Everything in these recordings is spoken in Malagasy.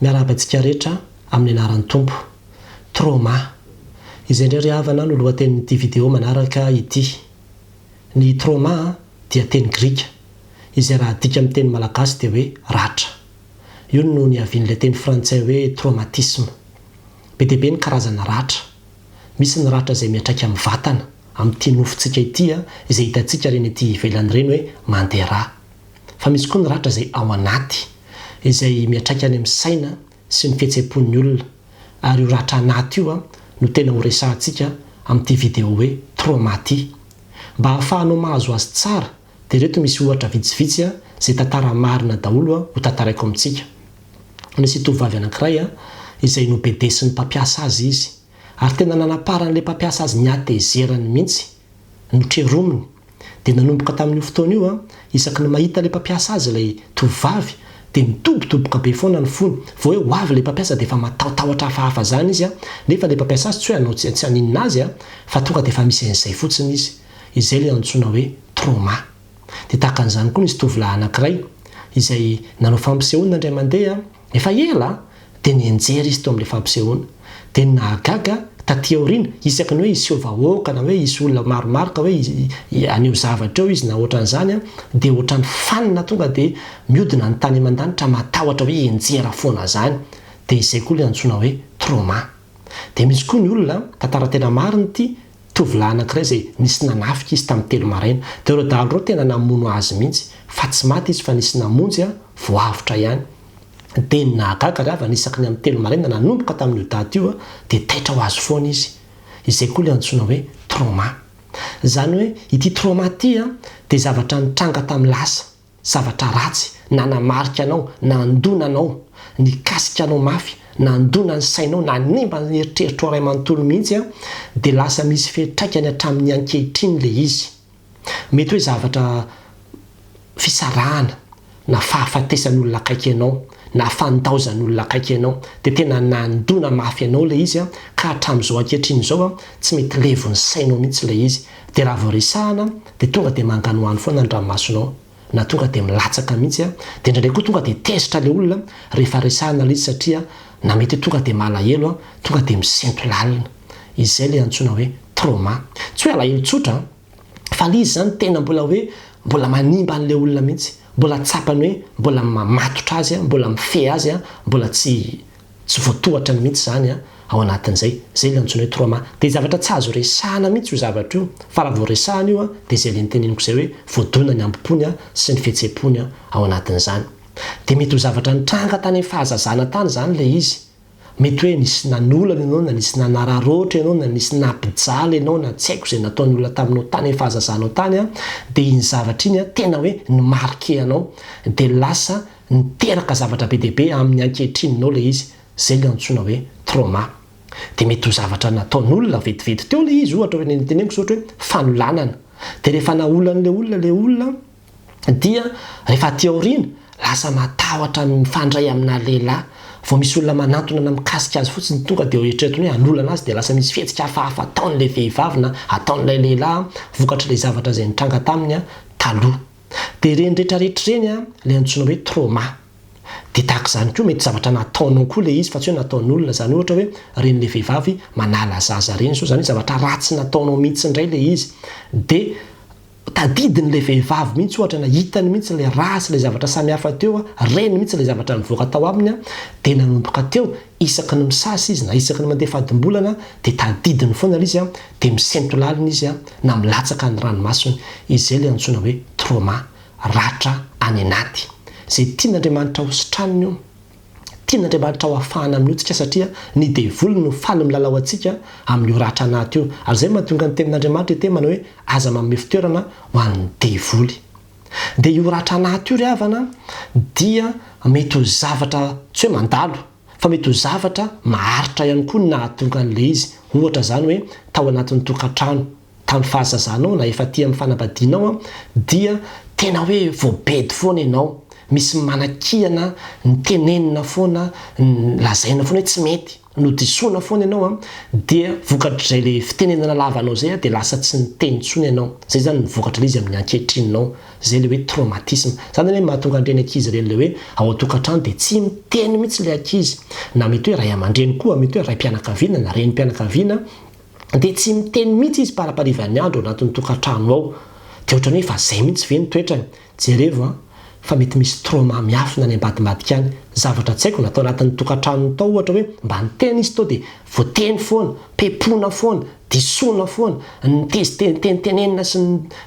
Miarahaba antsika rehetra amin'ny anaran'ny Tompo. Trauma. Izay indray ry havana no lohatenin'ity video manaraka ity. Ny trauma dia teny grika, izay raha adika amin'ny teny malagasy dia hoe ratra. Io no niavian'ilay teny frantsay hoe traumatisme. Be dia be ny karazana ratra. Misy ny ratra izay miantraika amin'ny vatana, amin'ity nofontsika ity izay hitantsika ireny ety ivelany ireny hoe mandeha rà. Fa misy koa ny ratra izay ao anaty, izay miantraika any amin'ny saina sy ny fihetseham-pon'ny olona. Ary io ratra anaty io no tena ho resahantsika amin'ity video hoe trauma ity. Mba hahafahanao mahazo azy tsara dia ireto misy ohatra vitsivitsy izay tantara marina daholo ho tantaraiko amintsika. Nisy tovovavy anankiray izay nobedesin'ny mpampiasa azy izy. Ary tena nanaparan'ilay mpampiasa azy ny hatezerany mihitsy. Notrerominy. Dia nanomboka tamin'io fotoana io, isaky ny mahita ilay mpampiasa azy ilay tovovavy, dia midobodoboka be foana ny fony. Vao hoe ho avy ilay mpampiasa dia efa matahotahotra hafahafa izany izy, nefa ilay mpampiasa azy tsy hoe hanao tsy haninona azy, fa tonga dia efa misy an'izay fotsiny izy. Izay ilay antsoina hoe trauma. Dia tahaka an'izany koa nisy tovolahy anankiray izay nanao fampisehoana indray mandeha, efa ela an, dia nianjera izy teo amin'ilay fampisehoana. Dia ny nahagaga, taty aoriana, isaky ny hoe hiseho vahoaka na hoe hisy olona maromaro ka hoe haneho zavatra eo izy na ohatran'izany an, dia ohatran'ny fanina tonga dia mihodina ny tany aman-danitra matahotra hoe hianjera foana izany. Dia izay koa ilay antsoina hoe trauma. Dia misy koa ny olona, tantara tena marina ity, Tovolahy anankiray izay nisy nanafika izy tamin'ny telo maraina. Dia ireo dahalo ireo tena namono azy mihitsy. Fa tsy maty izy fa nisy namonjy voavotra ihany. Dia ny nahagaga ry havana isaky ny amin'ny telo maraina nanomboka tamin'io daty io dia taitra ho azy foana izy. Izay koa ilay antsoina hoe trauma. Izany hoe ity trauma ity dia zavatra nitranga tamin'ny lasa. Zavatra ratsy nanamarika anao, nandona anao, nikasika anao mafy, nandona ny sainao, nanimba ny eritreritrao iray manontolo mihitsy an, dia lasa misy fiantraikany hatramin'ny ankehitriny ilay izy. Mety hoe zavatra fisarahana, na fahafatesan'olona akaiky anao, na fandaozan'olona akaiky anao, dia tena nandona mafy anao ilay izy an, ka hatramin'izao ankehitriny izao an, tsy mety levon'ny sainao mihitsy ilay izy. Dia raha vao resahana dia tonga dia manganohano foana ny ranomasonao na tonga dia milatsaka mihitsy a, dia indraindray koa tonga dia tezitra ilay olona rehefa resahana ilay izy satria na mety hoe tonga dia malahelo a, tonga dia misento lalina. Izay ilay antsoina hoe trauma. Tsy hoe alahelo tsotra an, fa ilay izy izany tena mbola hoe mbola manimba an'ilay olona mihitsy, mbola tsapany hoe mbola mamatotra azy, mbola mifehy azy, mbola tsy Tsy voatohatra mihitsy izany an, ao anatin'izay. Izay ilay antsoina hoe trauma. Dia zavatra tsy azo resahana mihitsy io zavatra io, fa raha vao resahana io an, dia izay ilay noteneniko izay hoe voadona ny hambom-pony an, sy ny fihetseham-pony an, ao anatin'izany. Dia mety ho zavatra nitranga tany amin'ny fahazazana tany izany ilay izy. Mety hoe nisy nanolana ianao, na nisy nanararaotra ianao, na nisy nampijaly ianao, na tsy haiko izay nataon'ny olona taminao tany amin'ny fahazazanao tany an, dia iny zavatra iny an, tena hoe ni-marquer anao. Dia lasa Niteraka zavatra be dia be amin'ny ankehitrininao ilay izy, izay ilay antsoina hoe trauma. Dia mety ho zavatra nataon'olona vetivety teo ilay izy, ohatra hoe ny teneniko izao ohatra hoe fanolanana. Dia rehefa naolan'ilay olona ilay olona dia rehefa aty aoriana lasa matahotra ny mifandray amina lehilahy. Vao misy olona manantona na mikasika azy fotsiny tonga dia eritreretiny hoe hanolana azy dia lasa misy fihetsika hafahafa ataon'ilay vehivavy na ataon'ilay lehilahy vokatr'ilay zavatra izay nitranga taminy taloha. Dia ireny rehetra rehetra ireny an, ilay antsoina hoe trauma. Dia tahaka izany koa mety zavatra nataonao koa ilay izy fa tsy hoe nataon'olona, izany ohatra hoe ireny ilay vehivavy manala zaza ireny izao, izany hoe zavatra ratsy nataonao mihitsy indray ilay izy. Dia tadidin'ilay vehivavy mihitsy ohatra na hitany mihitsy ilay rà sy ilay zavatra samihafa teo an, reny mihitsy ilay zavatra nivoaka tao aminy an, dia nanomboka teo isaky ny misasa izy na isaky ny mandeha fadimbolana dia tadidiny foana ilay izy an, dia misento lalina izy an, na milatsaka ny ranomasony. Izay ilay antsoina hoe trauma, ratra any anaty. Izay tian'Andriamanitra ho sitranina io. Tian'Andriamanitra ho afahana amin'io tsika satria ny devoly no faly milalao antsika amin'io ratra anaty io. Ary izay no mahatonga ny tenin'Andriamanitra hiteny manao hoe aza manome fitoerana ho an'ny devoly. Dia io ratra anaty io ry havana dia mety ho zavatra tsy hoe mandalo fa mety ho zavatra maharitra ihany koa ny nahatonga an'ilay izy. Ohatra izany hoe tao anatin'ny tokantrano, tamin'ny fahazazanao na efa aty amin'ny fanambadianao dia tena hoe voabedy foana ianao. Misy manakihana ny tenenina foana, ny lazaina foana hoe tsy mety, nodisoana foana ianao an, dia vokatr'izay le fitenenana lava anao izay dia lasa tsy niteny intsony ianao. Izay izany ny vokatr'ilay izy amin'ny ankehitrininao. Izay ilay hoe traumatisme. Izany anie no mahatonga an'ireny ankizy ireny ilay hoe ao an-tokantrano dia tsy miteny mihitsy ilay ankizy. Na mety hoe ray aman-dreny koa, mety hoe raim-pianakaviana na renim-pianakaviana dia tsy miteny mihitsy izy paraparivan'ny andro ao anatin'ny tokantrano ao. Dia ohatran'ny hoe efa izay mihitsy ve ny toetrany. Jerevo an, fa mety misy trauma miafina any ambadimbadika any, zavatra tsy haiko na tao anatin'ny tokantranony tao ohatra hoe mba niteny izy tao dia voateny foana, pepona foana, disoana foana, nitezitenitenenina sy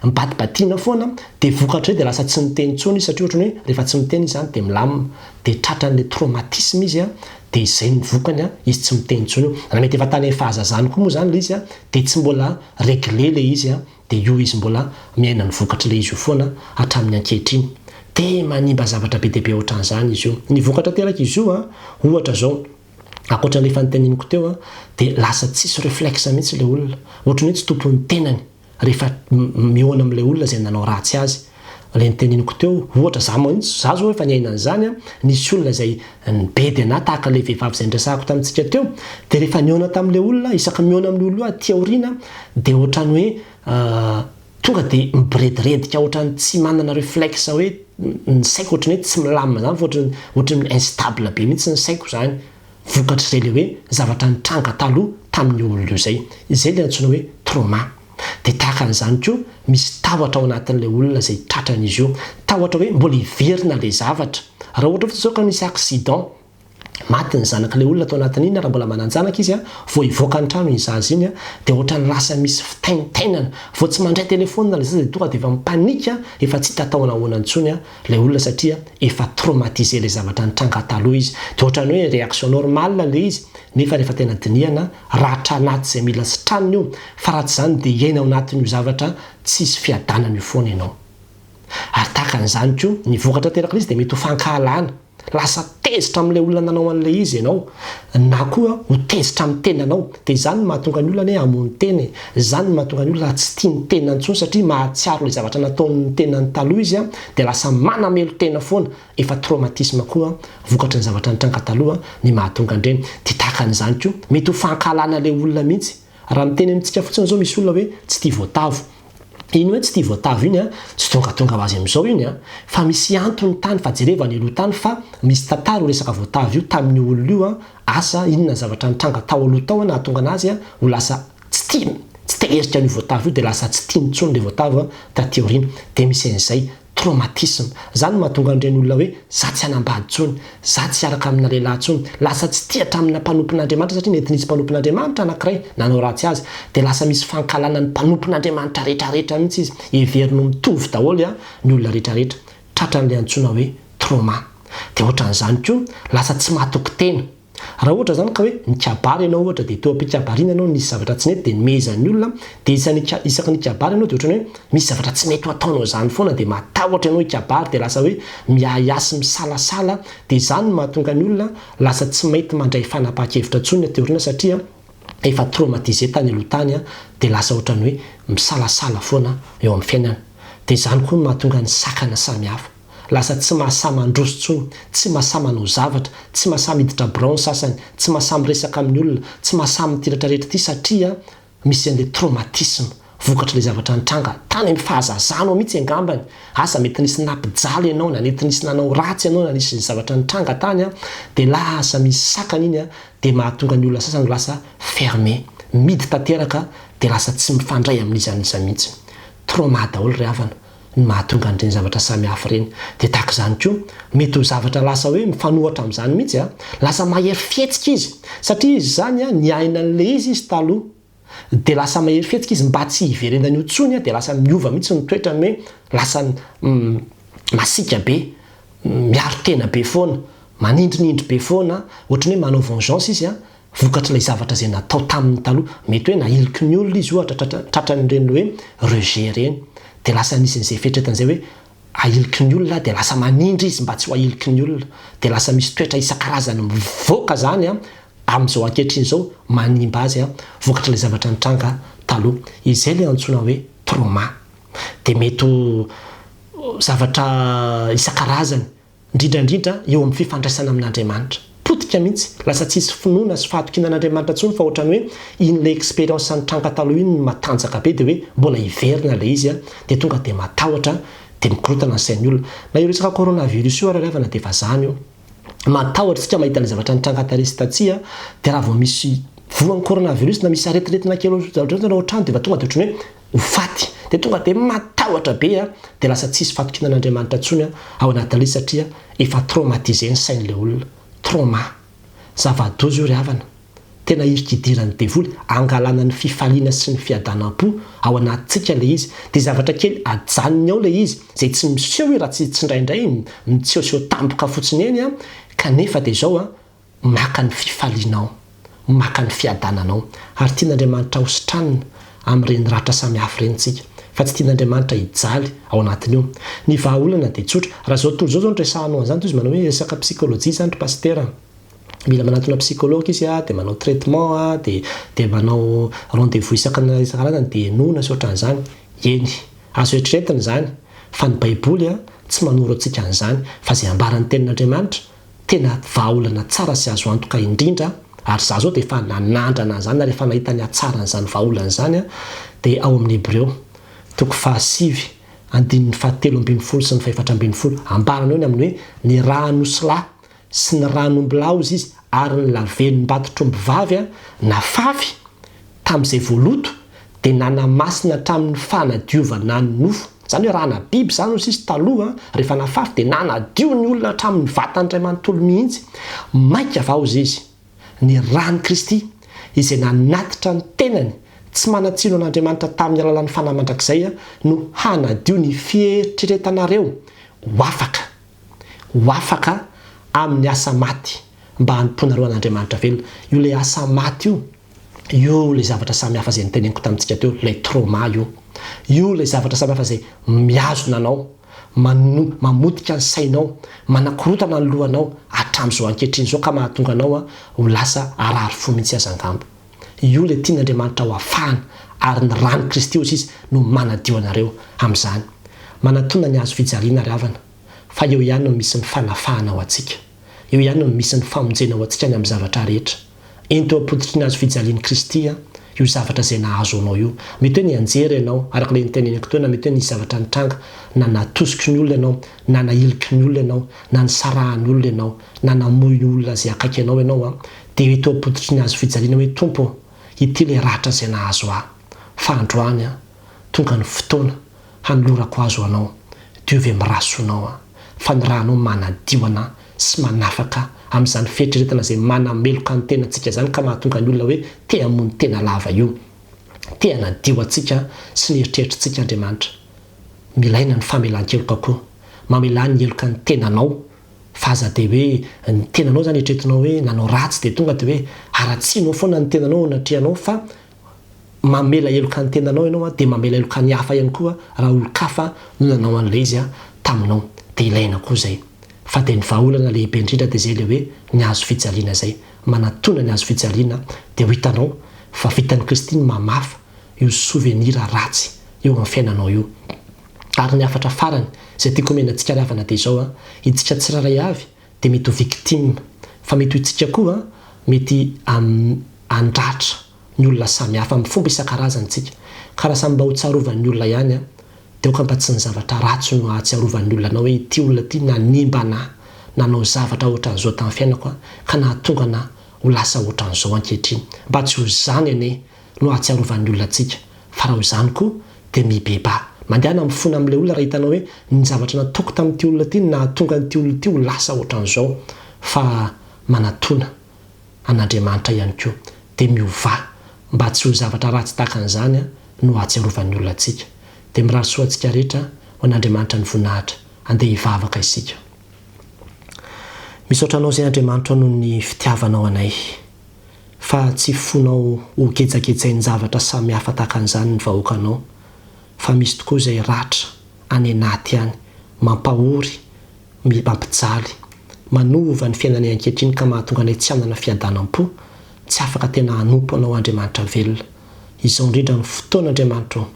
nibadibadiana foana, dia vokatr'izay dia lasa tsy niteny intsony izy satria ohatran'ny hoe rehefa tsy miteny izy izany dia milamina, dia tratran'ilay traumatisme izy an, dia izay no vokany an, izy tsy miteny intsony io, na mety efa tany amin'ny fahazazany koa moa izany ilay izy an, dia tsy mbola regle ilay izy an. Dia io izy mbola miaina ny vokatr'ilay izy io foana hatramin'ny ankehitriny. Dia manimba zavatra be dia be ohatran'izany izy io. Ny vokatra aterak'izy io an, ohatra izao, ankoatra an'ilay efa noteneniko teo an, dia lasa tsisy reflexe mihitsy ilay olona. Ohatran'ny hoe tsy tompon'ny tenany rehefa mihaona amin'ilay olona izay nanao ratsy azy. Ilay noteneniko teo, ohatra, za mihitsy, za zao efa niaina an'izany an, nisy olona izay nibedy anah tahaka ilay vehivavy izay niresahako tamintsika teo, dia rehefa nihaona tamin'ilay olona, isaky ny mihaona amin'io olona io aty aoriana dia ohatran'ny hoe tonga dia miborediredika ohatran'ny tsy manana reflexe hoe ny saiko ohatran'ny hoe tsy milamina izany fa ohatran'ny ohatran'ny instable be mihitsy ny saiko izany, vokatr'izay ilay hoe zavatra nitranga taloha tamin'io olona io izay. Izay ilay antsoina hoe trauma. Dia tahaka an'izany koa, misy tahotra ao anatin'ilay olona izay tratran'izy io. Tahotra hoe mbola hiverina ilay zavatra. Raha ohatra fotsiny izao ka misy accident, maty ny zanak'ilay olona tao anatin'iny, raha mbola manan-janaka izy, vao hivoaka ny trano iny zaza iny, dia ohatran'ny lasa misy fitaintainana. Vao tsy mandray telefaonina ilay zaza dia tonga dia efa mi-panique, efa tsy hita atao anahoana intsony ilay olona satria efa traumatisé ilay zavatra nitranga taloha izy. Dia ohatran'ny hoe réaction normale ilay izy, nefa rehefa tena dinihana, Ratra anaty izay mila sitranina io fa raha tsy izany dia hiaina ao anatin'io zavatra tsisy fiadanana io foana ianao. Ary tahaka an'izany koa, ny vokatra aterak'ilay izy dia mety ho fankahalana. Lasa tezitra amin'ilay olona nanao an'ilay izy ianao, na koa ho tezitra amin'ny tenanao. Dia izany no mahatonga ny olona anie hamono tena e. Izany no mahatonga ny olona tsy tia ny tenany intsony satria mahatsiaro ilay zavatra nataon'ny tenany taloha izy dia lasa manamelo-tena foana. Efa traumatisme koa vokatry ny zavatra nitranga taloha ny mahatonga an'ireny. Dia tahaka an'izany koa, mety ho fankahalana ilay olona mihitsy. Raha miteny amintsika fotsiny izao misy olona hoe tsy tia voatavo. Iny hoe tsy tia voatavo iny an, tsy tongatonga ho azy amin'izao iny an, fa misy antony tany fa jerevo any aloha tany fa misy tantara io resaka voatavo io tamin'io olona io an, asa inona ny zavatra nitranga tao aloha tao an nahatonga an'azy an ho lasa tsy tia, tsy te herika an'io voatavo io dia lasa tsy tiany intsony ilay voatavo an taty aoriana. Dia misy an'izay. Traumatisme. Zany no mahatonga an'ireny olona hoe za tsy hanambady intsony, za tsy hiaraka amina lehilahy intsony, lasa tsy tia hatraminà mpanompon'Andriamanitra satria nety nisy mpanompon'Andriamanitra anankiray nanao ratsy azy, dia lasa misy fankahalana ny mpanompon'Andriamanitra retraretra mihitsy izy, heveriny ho mitovy daholo ny olona retraretra, tratran'ilay antsoina hoe trauma. Dia ohatran'izany koa, lasa tsy mahatoky tena. Raha ohatra izany ka hoe nikabary ianao ohatra dia teo am-pikabariana ianao nisy zavatra tsy nety dia nomehezan'ny olona dia isan'ny isaky ny hikabary ianao dia ohatran'ny hoe misy zavatra tsy mety ho ataonao izany foana dia matahotra ianao hikabary dia lasa hoe miahiahy sy misalasala dia izany no mahatonga ny olona lasa tsy mety mandray fanapahan-kevitra intsony aty aoriana satria efa traumatisé tany aloha tany dia lasa ohatran'ny hoe misalasala foana eo amin'ny fiainana dia izany koa no mahatonga ny sakana samihafa. Lasa tsy mahasahy mandroso intsony, tsy mahasahy manao zavatra, tsy mahasahy miditra birao ny sasany, tsy mahasahy miresaka amin'ny olona, tsy mahasahy amin'ity rehetra rehetra ity satria misy an'ilay traumatisme vokatr'ilay zavatra nitranga tany amin'ny fahazazanao mihitsy angambany, asa mety nisy nampijaly ianao na nety nisy nanao ratsy ianao na nisy zavatra nitranga tany an, dia lasa misy sakana iny an, dia mahatonga ny olona sasany ho lasa fermé, mihidy tanteraka dia lasa tsy mifandray amin'iza n'iza mihitsy. Trauma daholo ry havana. ny mahatonga an'ireny zavatra samihafa ireny. Dia tahaka izany koa, mety ho zavatra lasa hoe mifanohitra amin'izany mihitsy an, lasa mahery fihetsika izy, satria izy izany an, niaina an'ilay izy izy taloha, dia lasa mahery fihetsika izy mba tsy hiverenany io intsony an, dia lasa miova mihitsy ny toetrany hoe lasa masiaka be, miaro tena be foana, manindrinindry be foana, ohatran'ny hoe manao vengeance izy an, Vokatr'ilay zavatra izay natao taminy taloha, mety hoe nahiliky ny olona izy ohatra tratran'ireny hoe rejet ireny, dia lasa nisy an'izay fieritreretana izay hoe ahiliky ny olona dia lasa manindry izy mba tsy ho ahiliky ny olona, dia lasa misy toetra isan-karazany mivoaka izany amin'izao ankehitriny izao manimba azy vokatr'ilay zavatra nitranga taloha. Izay ilay antsoina hoe trauma. Dia mety ho zavatra isan-karazany. Indrindra indrindra eo amin'ny fifandraisana amin'Andriamanitra. Potika mihitsy, lasa tsisy finoana sy fahatokiana an'Andriamanitra intsony fa ohatran'ny hoe iny ilay expérience nitranga taloha iny no matanjaka be dia hoe mbola hiverina ilay izy dia tonga dia matahotra dia mikorontana ny sain'ny olona. Na io resaka coronavirus io ary ry havana dia efa zany io. Matahotra isika mahita ilay zavatra nitranga tary sy tatsy dia raha vao misy voan'ny coronavirus na misy aretiretina kely ohatran'izany ao an-trano dia efa tonga dia ohatran'ny hoe ho faty dia tonga dia matahotra be a, dia lasa tsisy fatokiana an'Andriamanitra intsony ao anatin'ilay izy satria efa traumatisé ny sain'ilay olona, trauma, zava-doza io ry havana, tena hirika idiran'ny devoly angalana ny fifaliana sy ny fiadanam-po ao anatintsika ilay izy, dia zavatra kely ajanony ao ilay izy, izay tsy miseho io raha tsy tsindraindray misehoseho tampoka fotsiny eny an, kanefa dia izao an, maka ny fifalianao, maka ny fiadananao. Ary tian'Andriamanitra ho sitranina amin'ireny ratra samihafa ireny isika, fa tsy tian'Andriamanitra hijaly ao anatin'io. Ny vahaolana dia tsotra. Raha izao tontolo izao izao no resahanao an'izany, toy izy manao hoe resaka psychologie izany ry pasitera a. Mila manatona psychologue izy a, dia manao traitement a, dia dia manao rendez-vous isaka ny isan-karazany dia henoina sy ohatran'izany. Eny, azo eritreretina izany, fa ny Baiboly a, tsy manoro antsika an'izany, fa izay ambaran'ny Tenin'Andriamanitra, Tena vahaolana tsara sy azo antoka indrindra, ary izaho izao dia efa nanandrana an'izany ary efa nahita ny hatsaran'izany vahaolana izany aho, dia ao amin'ny Hebreo, toko fahasivy, andininy fahatelo ambinifolo sy ny fahefatra ambinifolo. Ambarany eo ny amin'ny hoe ny ràn'osilahy sy ny ràn'ombilahy hozy izy ary ny lavenom-batotr'ombivavy nafafy tamin'izay voaloto dia nanamasina hatramin'ny fanadiovana ny nofo. Izany hoe rana biby izany hoy sisa taloha, rehefa nafafy dia nanadio ny olona hatramin'ny vatany iray manontolo mihitsy. Mainka va hozy izy, ny ran'i Kristy, izay nanatitra ny tenany tsy manan-tsiny ho an'Andriamanitra tamin'ny alalan'ny Fanahy mandrakizay no hanadio ny fieritreretanareo ho afaka, ho afaka amin'ny asa maty mba hanompoanareo an'Andriamanitra velona. Io ilay asa maty io. Io ilay zavatra samihafa izay noteneniko tamintsika teo, ilay trauma io. Io ilay zavatra samihafa izay mihazona anao, mano, mamotika ny sainao, manakorontana ny lohanao hatramin'izao ankehitriny izao ka mahatonga anao ho lasa harary fo mihitsy aza angamba. Io ilay tian'Andriamanitra ho afahana ary ny ran'i Kristy hozy izy no manadio anareo amin'izany. Manatona ny hazo fijaliana ry havana fa eo ihany no misy ny fanafahana ho antsika. Eo ihany no misy ny famonjena ho antsika ny amin'ny zavatra rehetra. Ento eo am-pototry ny hazo fijalian'i Kristy io zavatra izay nahazo anao io. Mety hoe nianjera ianao, araka ilay noteneniko teo, na mety hoe nisy zavatra nitranga, na natosiky ny olona ianao, na nahiliky ny olona ianao, na nisarahan'ny olona ianao, na namoy ny olona izay akaiky anao ianao, dia ento eo am-pototry ny hazo fijaliana hoe, Tompo ô, ity ilay ratra izay nahazo ahy, fa androany tonga ny fotoana hanolorako azy ho anao, diovy amin'ny rà soanao aho, fa ny rànao manadio anà sy manafaka amin'izany fieritreretana izay manameloka ny tenantsika izany ka mahatonga ny olona hoe te hamono tena lava io. Te hanadio antsika sy ny eritreritritsika Andriamanitra. Milaina ny famelan-keloka koa. Mamelà ny heloka ny tenanao fa aza dia hoe ny tenanao izany eritreretinao hoe nanao ratsy dia tonga dia hoe haratsianao foana ny tenanao eo anatrehanao fa mamela heloka ny tenanao ianao dia mamela heloka ny hafa ihany koa raha olon-kafa no nanao an'ilay izy taminao dia ilaina koa izay fa dia ny vahaolana lehibe indrindra dia izay ilay hoe ny hazo fijaliana izay manatona ny hazo fijaliana dia ho hitanao fa vitan'i Kristy ny mamafa io souvenir ratsy eo amin'ny fiainanao io ary ny hafatra farany izay tiako omena antsika ry havana dia izao itsika tsirairay avy dia mety ho victime fa mety ho itsika koa mety handratra ny olona samihafa amin'ny fomba isan-karazany tsika ka raha samy mba ho tsarovan'ny olona ihany an dia aoka mba tsy ny zavatra ratsy no ahatsiarovan'ny olona anao hoe ity olona ity nanimba anà nanao zavatra ohatran'izao tamin'ny fiainako an ka nahatonga anà ho lasa ohatran'izao ankehitriny mba tsy ho izany anie no ahatsiarovan'ny olona antsika fa raha ho izany koa dia mibebaha mandehana mifona amin'ilay olona raha hitanao hoe ny zavatra nataoko tamin'ity olona ity no nahatonga an'ity olona ity ho lasa ohatran'izao fa manatona an'Andriamanitra ihany koa, dia miovà mba tsy ho zavatra ratsy tahaka an'izany no hahatsiarovan'ny olona antsika. Dia mirary soa antsika rehetra ho an'Andriamanitra ny voninahitra. Andeha hivavaka isika. Misaotra Anao izay Andriamanitra noho ny fitiavanao anay, fa tsy fonao ho gejagejain-javatra samihafa tahaka an'izany ny vahoakanao, fa misy tokoa izay ratra any anaty any, mampahory, Mampijaly, manova ny fiainanay ankehitriny ka mahatonga anay tsy hanana fiadanam-po, tsy afaka tena hanompo Anao Andriamanitra velona. Izao indrindra no fotoana Andriamanitra ô,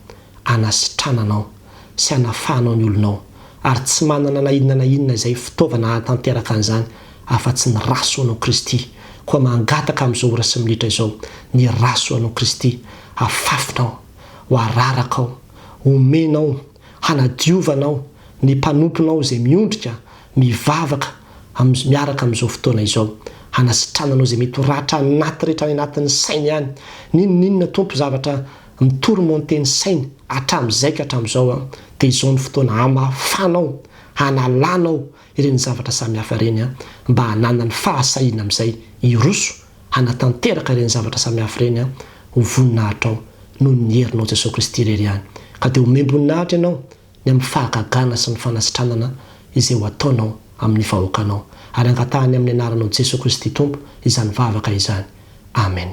hanasitrananao sy hanafahanao ny olonao. ary tsy manana na inona na inona izay fitaovana hahatanteraka an'izany afa-tsy ny rà soanao Kristy. Koa mangataka amin'izao ora sy minitra izao ny rà soanao Kristy hafafinao, ho ararakao, omenao, hanadiovanao ny mpanomponao izay miondrika mivavaka amin'ny miaraka amin'izao fotoana izao, hanasitrananao izay mety ho ratra anaty rehetra any anatin'ny sainy any, n'inon'inona Tompo zavatra mi-tourmenter ny sainy hatramin'izay ka hatramin'izao an, dia izao no fotoana hamafanao, hanalanao ireny zavatra samihafa ireny an, mba hananany fahasahiana amin'izay hiroso hanatanteraka ireny zavatra samihafa ireny an, ho voninahitrao noho ny herinao Jesoa Kristy irery ihany. Ka dia omem-boninahitra Ianao ny amin'ny fahagagana sy ny fanasitranana izay ho ataonao amin'ny vahoakanao. Ary angatahany amin'ny anaranao Jesoa Kristy Tompo izany vavaka izany. Amen.